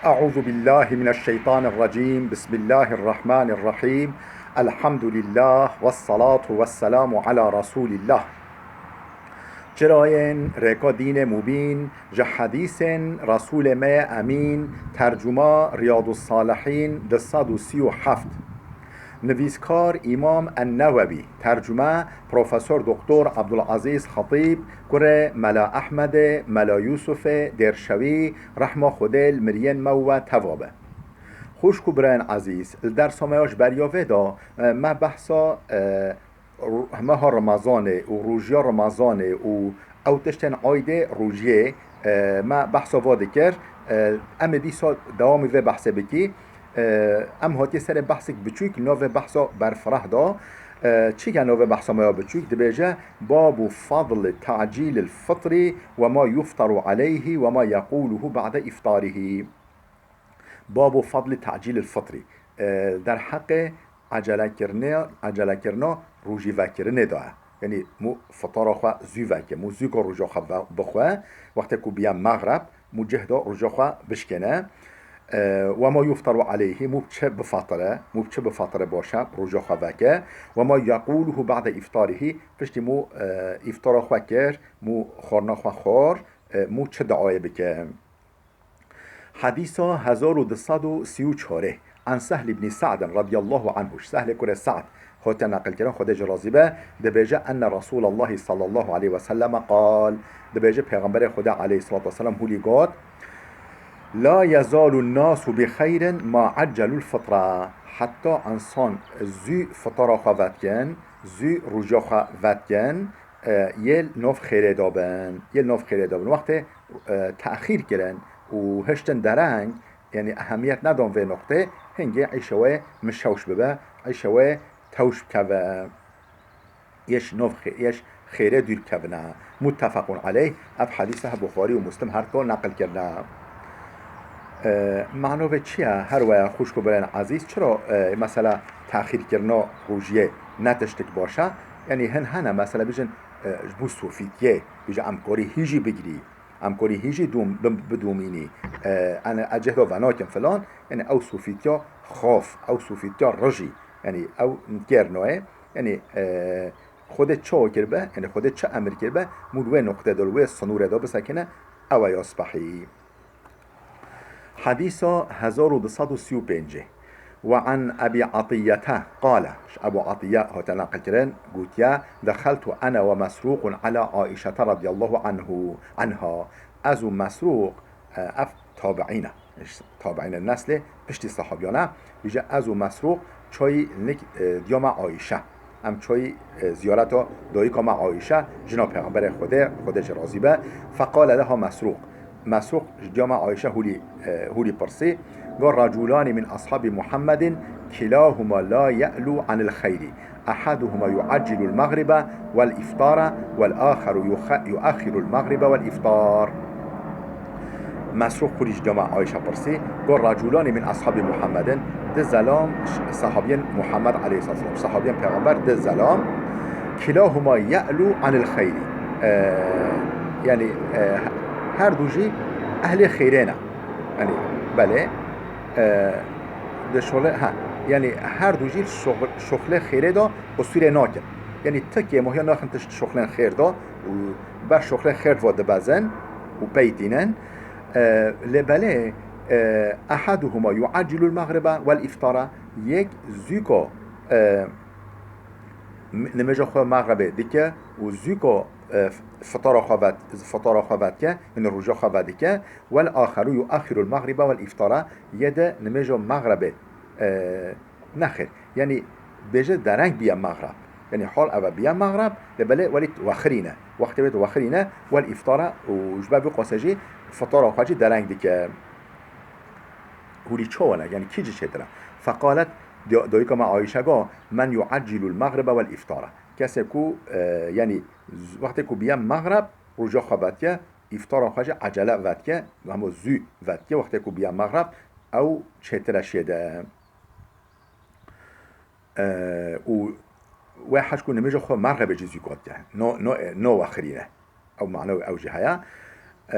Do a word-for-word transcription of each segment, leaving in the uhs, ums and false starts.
أعوذ بالله من الشيطان الرجيم. بسم الله الرحمن الرحيم. الحمد لله والصلاة والسلام على رسول الله. Çirayên rêka dînê mubîn, ji hedîsên Resûlê me yê Emîn, tercuma Riyadus Salihîn, du sed û sî û heft. Nivîskar Îmam En-Newewî, tercume Profesor Doktor Abdulazîz Xetîb, kurê Mela Ehmedê, Mela Yûsufê Dêrşewî, rehma Xwedê li miriyên me û we teva be. Xwişk û birayên ezîz, li dersa me ya ji beriya vê de, e, me behsa, e, ru-, meha Remezanê û rojiya Remezanê û ew tiştên aydê rojiyê, e, me behsa va dikir. E, em ê dîsa dewamî vê behsê bikî. E, em hatiye serê behsek biçûk, navê behsa berfireh da. E, çi ye navê behsa me ya biçûk? Dibêje: "Babu fadli ta'cîlil fitrî ve ma yuftaru aleyhi ve ma yekuluhu ba'de iftarihî." Babu fadli ta'cîlil fitrî. E, derheqê ecelekirinê, ecelekirina rojî vekirinê de ye. Yanî mû fitara xwe zû veke, mû zûka roja xwe ve-, bixwe, wextê ku biye mexreb, mû cih de roja xwe bişkêne. E, "Ve ma yuftaru aleyhi", mû çi bifatire, mû çi bifatire baş e roja xwe veke. "Ve ma yekuluhu ba'de iftarihî", piştî mû, e, îftara xwe kir, mû xwarina xwe xwar, e, mû çi duayê bike. Hedîsa hezar û du sed û sî û çar. An Sehl ibn Sa'd radiyallahu anhu. Sehlê kurê Sa'd hate neqilkirin, Xwedê ji razî be, dibêje: "Enne Resûlallahî sallallahu aleyhi ve selleme qal." Dibêje Pêxemberê Xwedê aleyhissalatu vesselam hûlî got: "La yezalun nasu bi xeyrin ma accelul fitra." Heta însan zû fitara xwe vedikin, zû roja xwe vedikin, e, yê li nav xêrê de bin, yê li nav xêrê de bin. Wextê, e, texîr kirin û hiştin dereng, yanî ehemiyet nedan vê noqtê, hingê îşa wê mişewş bibe, îşa wê tewş bikeve. Yê ji nav xê-, yê ji xêrê dûr bikevine. Muttefequn aleyh, ev hedîse he Buxarî û Muslim her du neqil kirine. E, mano vê çi ye? Her waya xwişk û birayên ezîz, çira, e, mesela texîrkirina rojiyê ne tiştik baş e? Yanî hin hene, mesela, bijin, e, ji bo sofîtiyê, bijin em korî hîjî bigirî, em korî hîjî dûm-, bim-, bidûmînî. E, ene, e, cih de venakin filan, yanî ew sofîtiya xaf, ew sofîtiya rijî, yanî ew kêr nayê, yanî, e, Xwedê çawa kiribe, yanî Xwedê çi emir kiribe, mû li wê noqtê de, li wê sinûrê de bisekine, ew e ya spehî. Hedîsa hezar û du sed û sî û pêncê. Ve an Ebî Atiyete qale, ji Ebû Atiye hate neqilkirin, gotiye: "Dexeltu ene ve Mesrûqun ala Aîşete radiyallahu anhu, anha." Ez û Mesrûq, e, ev tabiîn e. Tabiînê neslê piştî sehabiyan e. Bêje: "Ez û Mesrûq çayî nik, e, diya me Aîşe." Em çayî, e, ziyareta dayika me Aîşe, jina Pêxemberê Xwedê, Xwedê jî razî be. Feqale leha Mesrûq. Mesrûq ji diya me Aîşe hûlî, e, hûlî pirsî. Got: "Raculani min ashabî Muhammedin kilahuma la ye'lu anil xeyrî. Ehaduhuma yu'accilu l-mexribe wel-îftara wel-axeru yuxe-, yuaxiru l-mexribe wel-îftar." Mesrûq hûlî ji diya me Aîşe pirsî. Got: "Raculani min ashabî Muhammedin." Du zelam ş-, sehabiyên Muhammed aleyhisselam, sehabiyên Pêxember, du zelam. "Kilahuma ye'lu anil xeyrî." E, yanî, e, her du jî ehlê xêrê ne. Yanî, belê, e, di şoxlê, ha, yanî her du jî şox-, şoxlê xêrê de qusûrê nakin. Yanî ti kêmohiya naxin tişt şoxlên xêr de û ber şoxlên xêr ve dibezin û pey tînin. E, lê belê, e, "Ehaduhuma yu'accilu l-mexribe wel-îftara", yek zûka, e, m-, nimêja xwe mexrebê dike û zûka, e, f-, fitara xwe vet-, fitara xwe vedike, yanî roja xwe vedike, "Wel-axeru yuaxiru l-mexribe wel-îftara", yê de nimêja mexrebê, e, nexêr. Yanî bêje dereng biye mexreb. Yanî hal ev e biye mexreb, lê belê welî wexirîne. Wextê wê wexirîne, wel-îftara û ji ber vê qasê jî fitara xwe jî dereng dike. Hûlî çawa ne? Yanî kî jî çêtir e? Feqalet, da-, dayika me Ayşe got: "Men yu'accilu l-mexribe wel-îftara." Kesê ku, e, yanî z-, wextê ku biye mexreb, roja xwe vedike, îftara xwe jî ecele vedike, hema zû vedike, wextê ku biye mexreb, ew çêtir e şê de. E, û wê hej ku nimêja xwe mexrebê jî zû got ke. No, no, no wexirîne. Ew mane ew jî heye. E,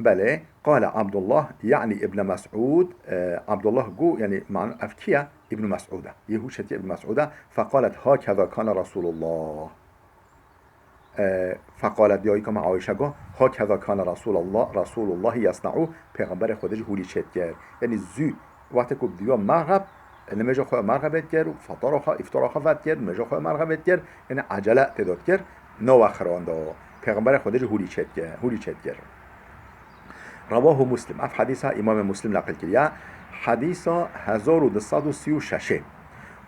belê. Qale Abdullah, yani Ibn Mes'ud, e, Abdullah got, yani, man, ev kî ye? Ibn Mes'ud e. Yê hûlî çêt kir Ibn Mes'ud e. Feqalet, hakeza kane Resulullah. E, feqalet, diyayîka me Ayşe got, hakeza kane Resulullah, Resulullah yesna'u, Pêxemberê Xwedê jî hûlî çêt kir. Yani zû, wextê ku diya mexreb, nimêja xwe mexrebê dikir û fetara xwe, îftara xwe vedikir, nimêja xwe mexrebê dikir, yani ecele tê de dikir, nawe xiranda. Pêxemberê Xwedê jî hûlî çêt kir, hûlî çêt kir. Rewahu Muslim. Ev hedîsa Îmamê Muslim neqil kiriye. Hedîsa hezar û du sed û sî û şeş ê.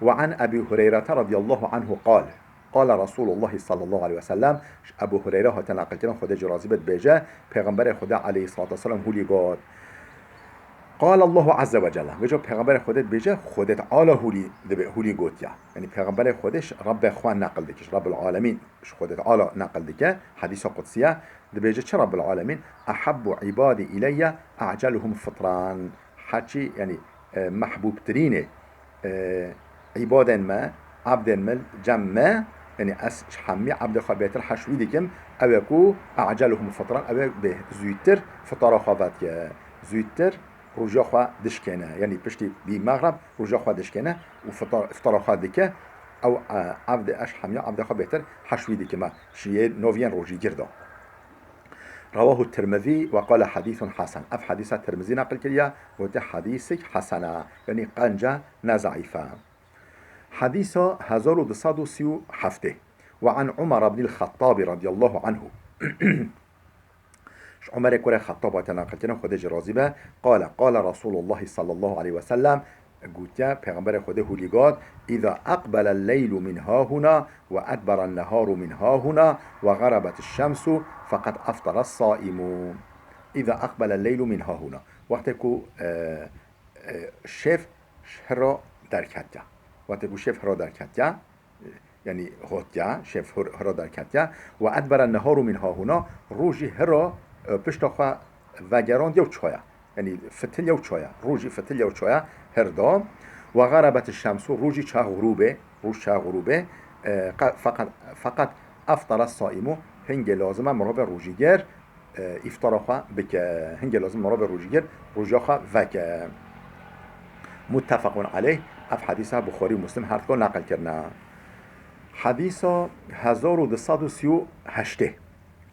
Ve an Ebî Hureyrete radiyallahu anhu qal. Qale Resulullah sallallahu aleyhi ve sellem, ji Ebu Hureyre hate neqilkirin, Xwedê jî razî be, dibêje, Pêxemberê Xwedê aleyhissalatu vesselam hûlî got. Qale Allahu azze ve celle. Vêca Pêxemberê Xwedê dibêje, Xwedê Teala hûlî dibe, hûlî gotiya. Yani Pêxemberê Xwedê ji Rebbê xwe neqil dike, ji Rebbul Alemin, ji Xwedê Teala neqil dike, hedîsa qudsiye, dibêje çi Rebbul Alemin? Ehabbu ibadî ileyye eceluhum fitran. Heçî, yani, e, mehbûbtirînê, e, îbadên me, ebdên me, cem me, yani ez ji hemî ebdê xwe bêtir heş wî dikim, ew ê ku eceluhum fitran, ew ê bê zûtir fitara xwe vedike, zûtir roja xwe dişkêne, yani piştî bî mexreb roja xwe dişkêne û fitar, fitara xwe dike, ew, e, ebdê, ez ji hemî ebdê xwe bêtir heş wî dikim, ji yê noviyên rojîgir de. Rewahu Tirmizî ve qale hedîsun hesen. Ev hedîsa Tirmizî neqil kiriye, gote hedîsek hesen e, yanî qenc e, ne zeîf e. Hedîsa hezar û du sed û sî û heft ê. Ve an Umar ibnil Xettabî radiyallahu anhu. Ji Umerê kurê Xettab hate neqilkirin, Xwedê jî razî be, qale, qale Resulullah sallallahu aleyhi ve sellem, gotiye, Pêxemberê Xwedê hûlî got, "Îza eqbelel leylu min hahuna ve edberen neharu min hahuna ve xerebetiş şemsu feqed aftara saimu." Îza eqbelel leylu min hahuna. Wextê ku, e, e, şev ji hira derketiya. Wextê ku şev hira derketiya, e, yanî hotiya, şev hir-, hira derketiya. Ve edberen neharu min hahuna, rojî hira, e, pişta xwe vegerand yew çaya. Yanî fitil yew çaya, rojî fitil yew çaya her da. Ve xerebet şemsu, rojî çax xurûbê, roj çax xurûbê, e, qe-, feqet, feqet eftara saimu, hingê lazim e mirovê rojîger, e, îftara xwe bike. Hingê lazim mirovê rojîger roja xwe veke. Muttefaqun aleyh, ev hedîsa Buxarî û Muslim her dika neqil kirine. Hedîsa hezar û du sed û sî û heştê.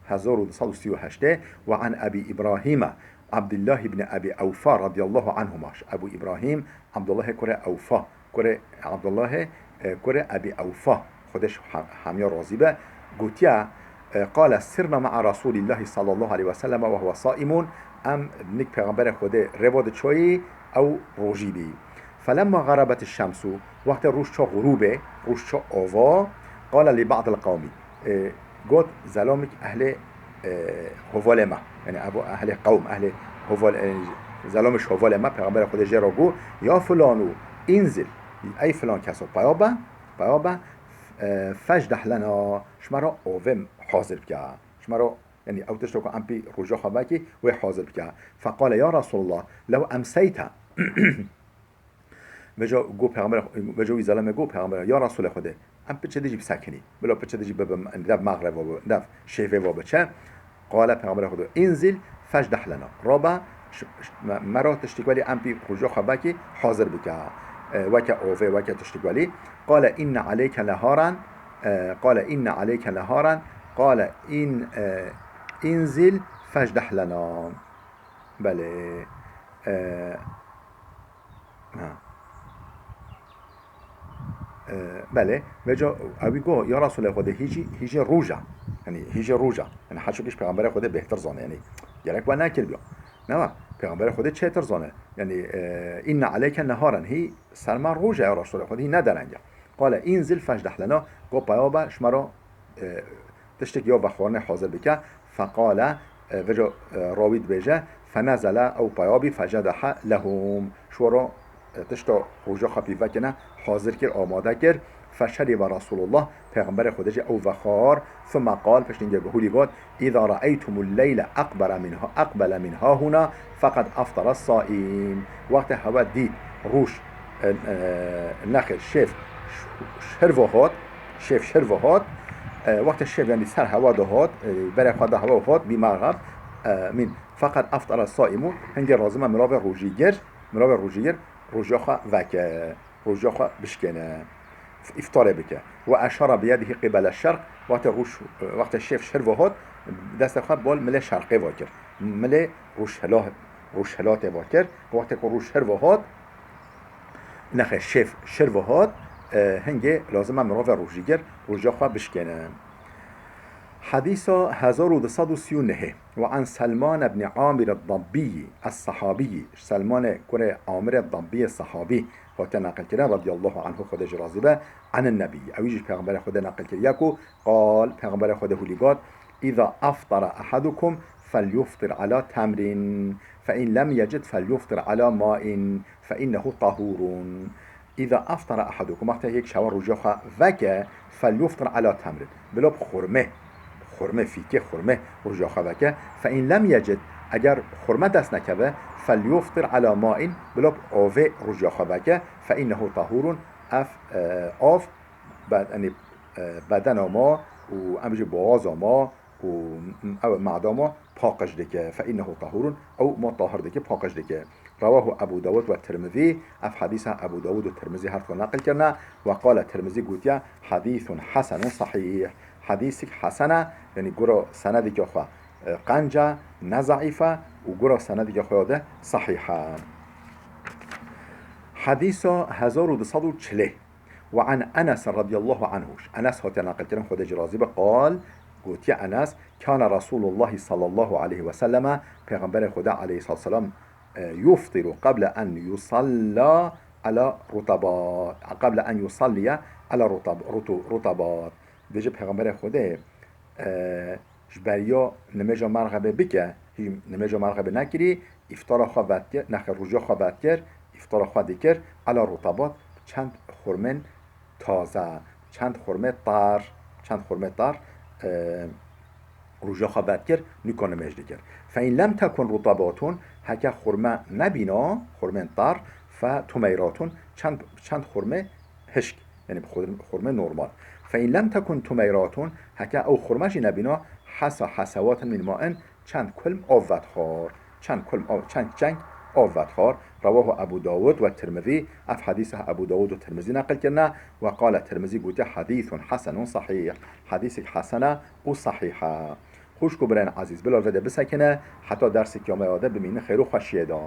Hezar û du sed û sî û heştê, ve an Ebî Îbrahîme Abdullah ibn Ebî Ewfa radiyallahu anhuma. Ji Ebû Îbrahîm, Abdullahê kurê Ewfa, kurê Abdullahê, e, kurê Ebî Ewfa, Xwedê ji ha-, hemiya razî be, gotiye, e, qale, sirna ma'a Resûlîllahî sallallahu aleyhi ve sellem ve huve saîmûn, em nik Pêxemberê Xwedê rêva diçayî, ew rojî bî. Felemma xerebet şemsu, wextê roj ça xurûbê, roj ça ava, qale li ba'dil qewmî, e, got, zelamik ehlê, e, hovalê me, yani ev ehlê qewm, ehlê hoval-, e, zelamê ji hovalê me, Pêxemberê Xwedê jê re got, "Ya filanu, înzil, ey filan keso, peya be, peya be, e, fejdeh lena, ji me re avê hazir bike, ji me re, yani ew tişta ku em pî roja xwe vekî, wê hazir bike." Feqale, "Ya Resulallah, lew emseyte." Veca got Pêxember, veca wî zelamê got Pêxember, "Ya Resulê Xwedê, em piçê dijî bisekinî. Bila piçê dijî bibe, dev mexreba bibe, dev şêvê va biçe." Qale Pêxember Xwedê, "Înzil fejdeh lena." Rabe, ş-, ş-, me, me ra tiştik welî em pî roja xwe vekî hazir bike. E, weke avê, weke tiştik welî. Qale, "Inne aleyke neharan." E, qale, "Inne aleyke neharan." Qale, "In, e, înzil fejdeh lena." Belê. E, ha. E, belê. Veca ewî got, "Ya Resulê Xwedê, hîjî, hîjî roja." Yani hîjî roja. Yani heçû kî ji Pêxemberê Xwedê bêhtir zane. Yani gerek we nekiribiya. Ne wa? Pêxemberê Xwedê çêtir zane. Yani, e, "Inne aleyke neharan." Hî ser me roja ya Resulê Xwedê, hî ne dereng e. Qale, "Înzil fejdeh lena." Got, "Peya be, ji me re, e, tiştek ya vexwarinê hazir bike." Feqale, e, veca, e, rawî dibêje, "Fenezele", ew peya bî, "fejedehe lehum." Ji we re, e, tişta roja xwe pî vekine, hazir kir, amade kir. "Feşeribe Resulullah", Pêxemberê Xwedê jî ew vexwar, "Thumme qal", piştî hingê hûlî got, "Îza re'eytumul leyle eqbere min ha-, eqbele min hahuna, feqed aftara saim." Wextê hewe dît, roj, e, e, nexêr, şêv ş-, şirvo hot, şêv şirvo hot, e, wextê şêv, yanî ser hewa de hot, e, berê xwe da hewa hot, bî mexreb, Amin. Feqet eftara saimu, hingê lazim e mirovê rojîgir, mirovê rojîgir roja xwe veke, roja xwe bişkêne, îftarê bike. Ve eşara bi yedihî qîbele şerq, wextê roj, wextê şêf şirva hat, destê xwe bal milê şerqê ve kir. Milê rojhila-, rojhilatê ve kir. Wextê ku roj şirva hat, nexê şêf şirva hat, e, hingê lazim e mirovê rojîgir roja xwe bişkêne. Hedîsa hezar û du sed û sî û nehê. Ve an Selman ibn Amir ad-Dabbiyyi es-Sahabiyyi. Selmanê kurê Amir ad-Dabbiyê Sahabî hate neqilkirin, radiyallahu anhu, Xwedê jî razî be, anin Nebiyyi. Ew jî Pêxemberê Xwedê neqil kiriye ku qal, Pêxemberê Xwedê hûlî got, "Îza aftara ehadukum felyuftir ala temrin, fe in lem yecid felyuftir ala main, fe innehu tahurun." Îza aftara ehadukum, wextê yek ji hewa roja xwe veke, felyuftir ala temrin. Bila bi xurmê, xurmê, fîkê xurmê roja xwe veke. Fe in lem yecid, eger xurme dest nekeve, felyuftir ala main, bila bi avê roja xwe veke. Fe innehu tahurun, ev, e, av, be-, yanî, e, bedena ma û em jî boğaza ma û ew mada ma paqij dike. Fe innehu tahurun, ew ma tahir dike, paqij dike. Rawahu Ebu Dawud ve Tirmizî, ev hedîsa Ebu Dawud û Tirmizî her xwe neqil kirine. Ve qale Tirmizî gotiye, "Hedîsun hesenun sahîh." Hedîsik hesen e, yanî gura senedeke xwe, e, qenc e, ne zeîf e û gura senedeke xwe de sahîh e. Hedîsa hezar û du sed û çilê. Ve an Enes radiyallahu anhu. Enes hate neqil kirin, Xwedê jî razî be, qal, gotiye Enes, "Kana Resulullah sallallahu aleyhi ve selleme, Pêxemberê Xwedê aleyhissalatu vesselam, e, yuftiru qable en yusalla ala rutabat, qable en yusalliye ala rutab-, rutu-, rutabat." Dibêje Pêxemberê Xwedê, e, ji beriya nimêja merxebê bike, hî nimêja merxebê nekirî, îftara xwe vedikir, nexê roja xwe vedikir, îftara xwe dikir, ala rutabat, çend xurmên taze, çend xurmê tar, çend xurmê tar, e, roja xwe vedikir, nûka nimêj dikir. Fe in lem tekun rutabatun, heke xurme nebîna, xurmên tar, fe tumeyratun, çend, çend xurmê hişk, yanî bi xur-, xurmê normal. Fe in lem tekun tumeyratun, heke ew xurme jî nebîna, hesa hesewatin min main, çend kulm av vedixwar. Çend kulm av, çend çeng av vedixwar. Rawahu Ebu Dawud ve Tirmizî. Ev hedîsa Ebu Dawud û Tirmizî neqil kirine. Ve qale Tirmizî gotiye, "Hedîsun hesenun sahîh." Hedîsek hesen e û sahîh e. Xwişk û birayên ezîz, bila vê de bisekine, heta dersê kiyameya de bimînin xêr û xweşiyê de.